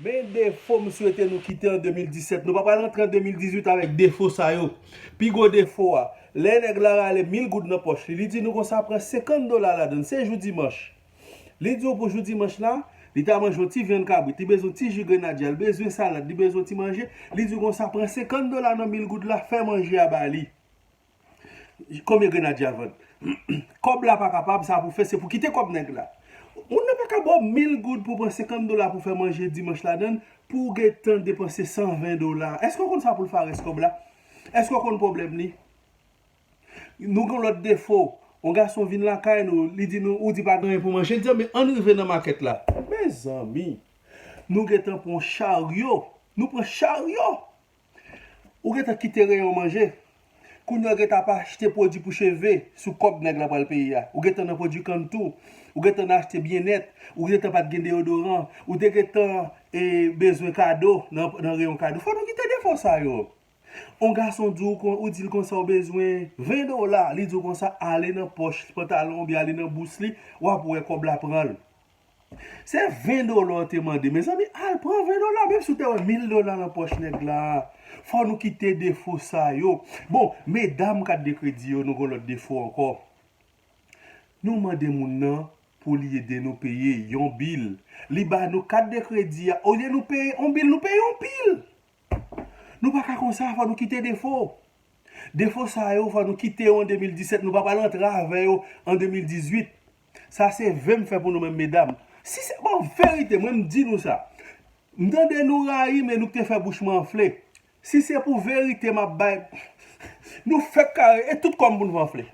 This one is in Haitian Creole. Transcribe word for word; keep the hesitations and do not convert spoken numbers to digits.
Men defo m swete nou kite an de mil disèt. Nou pa pral rantre an de mil dizuit avèk defo sa yo. Pi gwo defo a, lè nèg la rale mil goud nan pòch li, li di nou konsa pran senkant dola ladan l, se jou dimanch. Li di w pou jou dimanch la, li ta manje yon ti vyann kabrit, li bezwen yon ti ji grenadya, li bezwen salad, li bezwen ti manje. Li di w konsa pran senkant dola nan mil goud la, fè manje a ba li. Konbyen grenadya vann? Kòb la pa kapab, sa pou fè, se pou kite kòb nèg la. Moun nan pa ka ba w mil goud pou pran senkant dola pou fè manje dimanch ladan l, pou w gentan depanse san ven dola. Èske w konn sa pou l fè a rès kòb la? Èske w konn pwoblèm li? Nou gen lòt defo. Yon gason vin lakay nou, li di nou, ou di pa gen anyen pou manje, li di, "Men ann rive nan makèt la." Mezanmi, nou gentan pran charyo. Nou pran charyo. Ou gentan kite reyon manje. Kounye a w gentan ap achte pwodui pou cheve sou kòb nèg la pral peye a. Ou gentan nan pwodui kann tou. Ou gentan nan achte byennèt. Ou gentan pa t gen deyodoran. Ou te gentan e, bezwen kado nan, nan reyon kado. Fò nou kite defo sa yo. On gason di w kon, ou di l konsa ou bezwen ven dola. Li di w konsa ale nan pòch pantalon oubyen ale nan bous li. W ap wè kòb la pran l. Se ven dola w te mande. Mezanmi, al pran ven dola, menm si w te wè mil dola nan pòch nèg la. Fò nou kite defo sa yo. Bon, medam kat de kredi yo, nou gen lòt defo ankò. Nou mande moun nan pou li ede nou peye yon bil. Li ba nou kat de kredi a. Olye nou peye yon bil, nou peye yon bil. Nou pa ka konsa, fò nou kite defo. Defo sa yo, fò nou kite yo an de mil disèt. Nou pa pral rantre avè yo an de mil dizuit. Sa se ve m fè pou nou menm medam. Si se, bon, verite, mwen m di nou sa. M tande nou rayi, men nou k te fè bouch mwen anfle. Si se pou verite m ap bay, nou fèk kare, e tout kò m pou nou anfle.